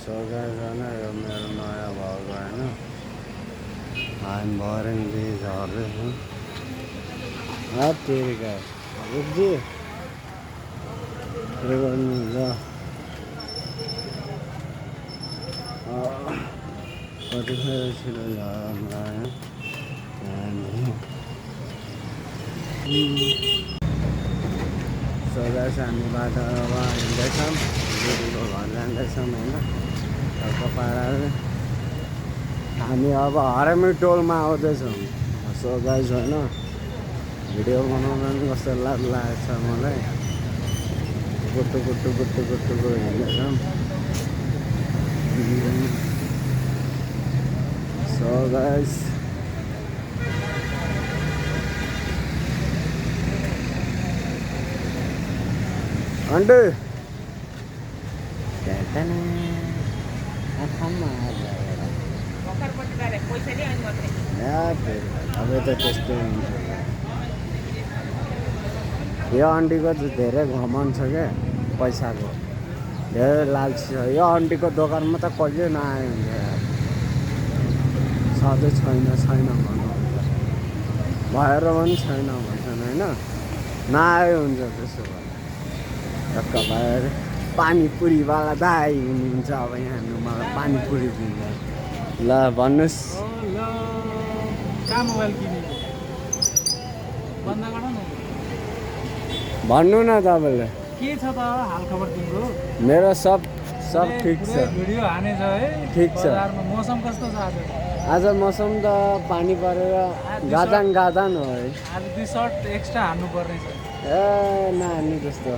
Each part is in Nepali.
सघाइजना यो मेरो नयाँ भएको होइन हामी भर्याङ दिदी झर्दैछौँ तेरिका बुझ्यो के गर्नुहुन्छ कतिखेर छिटो झर्नु आयो सघाइस हामी बाटो अब हिँड्दैछौँ दिदीको घर जाँदैछौँ होइन टक्क पाराले हामी अब हरामी टोलमा आउँदैछौँ सो गाइस होइन भिडियो बनाउन पनि कस्तो लागेको छ मलाई गुट्टु हिँड्दैछौँ सो गाइस अन्डे अब त त्यस्तै हुन्छ यो आन्टीको चाहिँ धेरै घमण्ड छ क्या पैसाको धेरै लालची छ यो आन्टीको दोकानमा त कहिले नआयो हुन्छ सधैँ छैन भन्नुहुन्छ भएर पनि छैन भन्छन् होइन नआयो हुन्छ त्यसो भए धक्का भएर पानीपुरीवाला दाइ हुनुहुन्छ अब यहाँ मलाई पानीपुरी दिन्छ ल भन्नुहोस् भन्नु न तपाईँले के छ त हाल खबर तिम्रो मेरो सब ठिक छ भिडियो हानेछ है ठिक छ मौसम कस्तो छ आज मौसम त पानी परेर गादान हो है आज 2 सर्ट एक्स्ट्रा हान्नु पर्ने छ ए नहान्नु त्यस्तो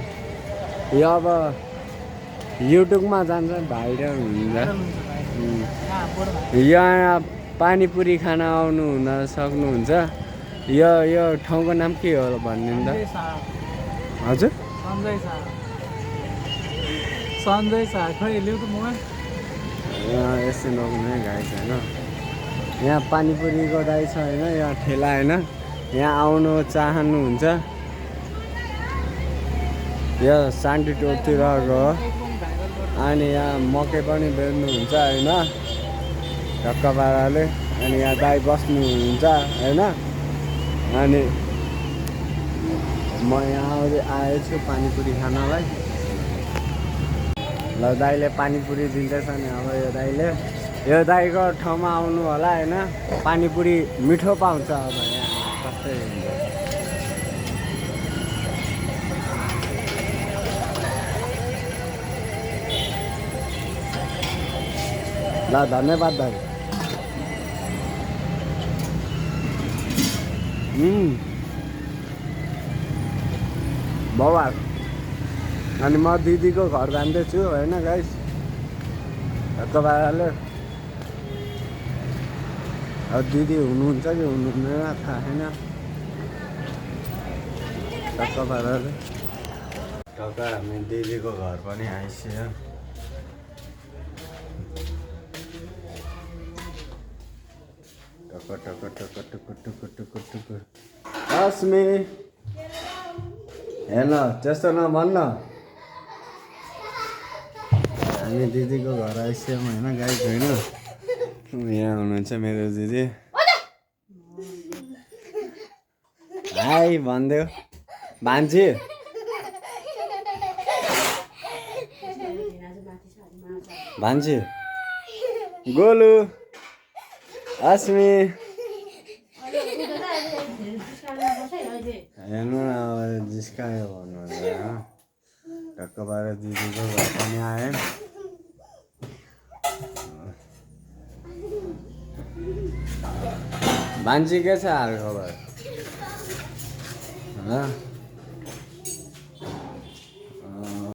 यो अब युट्युबमा जान्छ भाइरल हुन्छ यहाँ पानीपुरी खान आउनु हुन सक्नुहुन्छ यो ठाउँको नाम के हो भन्नु त हजुर सञ्जय शाह खै ल्याउ त मोबाइल यस्तै नगुने गाई छ होइन यहाँ पानीपुरीको दाइ छ होइन यहाँ ठेला होइन यहाँ आउनु चाहनुहुन्छ यो सान्टी टोलतिरको हो अनि यहाँ मकै पनि बेच्नुहुन्छ होइन ढक्क पाराले अनि यहाँ दाइ बस्नुहुन्छ होइन अनि म यहाँ आएछु पानीपुरी खानलाई ल दाइले पानीपुरी दिँदैछ नि अब यो दाइको ठाउँमा आउनु होला होइन पानीपुरी मिठो पाउँछ अब यहाँ कस्तै हुन्छ ल धन्यवाद दाइ बाबा अनि म दिदीको घर जाँदैछु होइन गाइस धक्क पाराले अब दिदी हुनुहुन्छ कि हुनुहुँदैन थाहा छैन धक्क पाराले टक्क हामी दिदीको घर पनि आइसक्यो टक अस्मी हेर्न त्यस्तो नभन्न हामी दिदीको घर आइसक्यौँ होइन गाई छैन यहाँ हुनुहुन्छ मेरो दिदी हाई भनिदेऊ भान्जी गोलु अस्मी हेर्नु न अब जिस्कायो भन्नुहुन्छ ढक्क पारेर दिदीको घर पनि आएँ भान्जी के छ हाल खबर